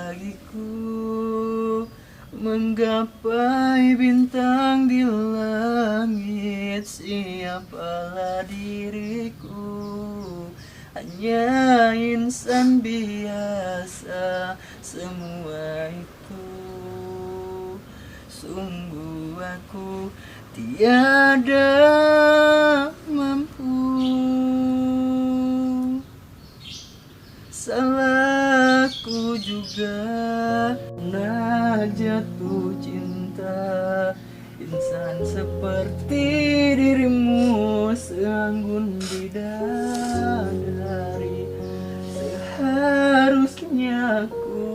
Bagiku menggapai bintang di langit. Siapalah diriku, hanya insan biasa. Semua itu sungguh aku tiada mampu. Salahku juga nah jatuh cinta. Insan seperti dirimu seanggun bidadari. Seharusnya aku.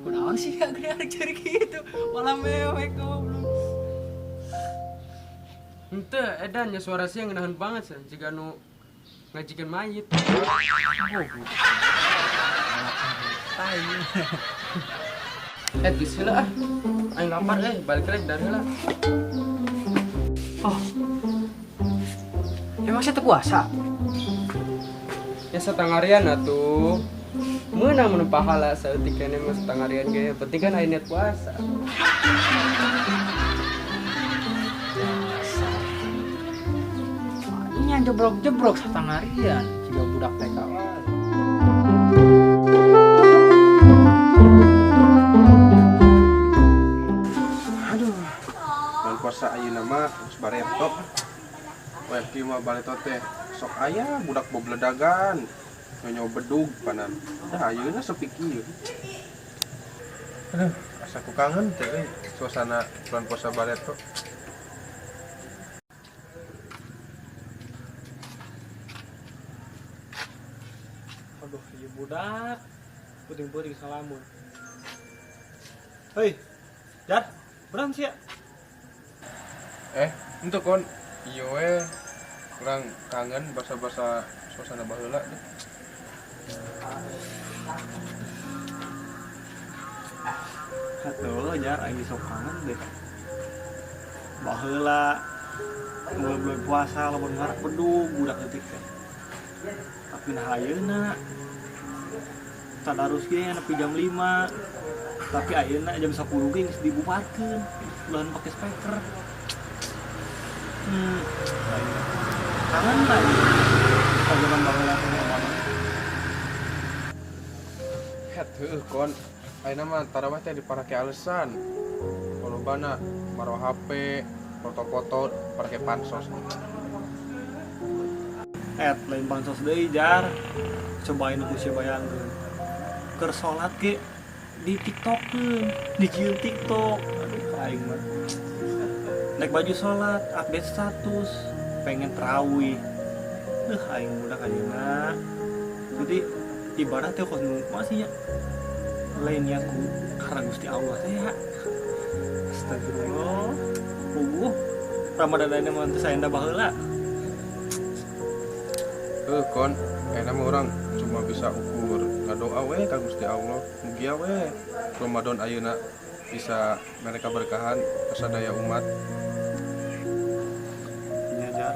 Kunaon sih gak gede cari gitu, malah mewek goblok. Henteu edan nya, suara sih yang ngenahan banget sih jiga nu ngajikeun mayit. Tai. Eh, geus heula ah. Aing lapar eh, balik lagi dari heula. Oh. Emang saya puasa? Ya satangarian atuh. Meunang mun pahala saeutik keneh mah satangarian ge. Penting kan aya niat puasa. Nya jebrok-jebrok satangarian jiga budak TK wae. Aduh, bulan puasa ayeuna mah geus bareto. Wae kieu mah bareto teh sok aya budak bobledagan. Nyonya bedug panan. Dah ayeuna sepi kieu. Aduh, asa ku kangen teh euy suasana bulan puasa bareto. Aduh, ieu budak puting-puting salamun. Hei, Jar, berang sih ya? Eh, untuk kon ieu we kurang kangen basa-basa suasana baheula deh. Atuh, Jar, aing sok kangen deh. Baheula bulan puasa lamun ngarak bedug budak leutik teh. Tapi nah ayeuna tadarus ge nepi jam 5. Tapi ayeuna jam 10 ge geus dibubarkeun. Ulah pake speaker. Kangen lah. Zaman baheula teh ngomong. Het heueuh kon. Ayeuna mah tarawih teh diparake alesan. Kolobana maro HP, foto-foto parake pansos. Et lain pansos deui Jar. Cobain ku sia bayangkeun. Keur salat ge di TikTokeun, dijieun TikTok. Aduh aing mah. Naik baju salat, update status, pengen tarawih. Aing budak ayeuna. Jadi ibadah teh kos nu masih nya. Lain niat ku karena Gusti Allah teh ya. Astagfirullah. Puguh Ramadan ayeuna mah teu saenda baheula. Heuh kon, ayeuna mah urang cuma bisa ukur ngadoa we ka Gusti Allah. Mugia we Ramadan ayeuna bisa mere kaberkahan ka sadaya umat. Nya Jar.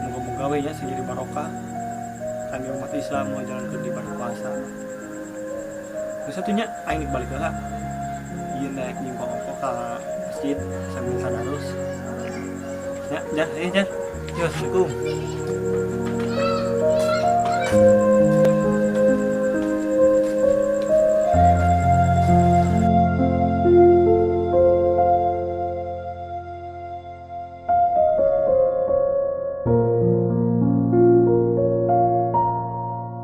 Moga-moga we nya sing jadi barokah. Kami umat Islam ngajalankeun ibadah puasa. Geus atuh nya aing balik heula. Ieu naik nyingkong ongkoh ka masjid sambil tadarus. Ya, Jar, ayo Jar. Yo, assalamualaikum.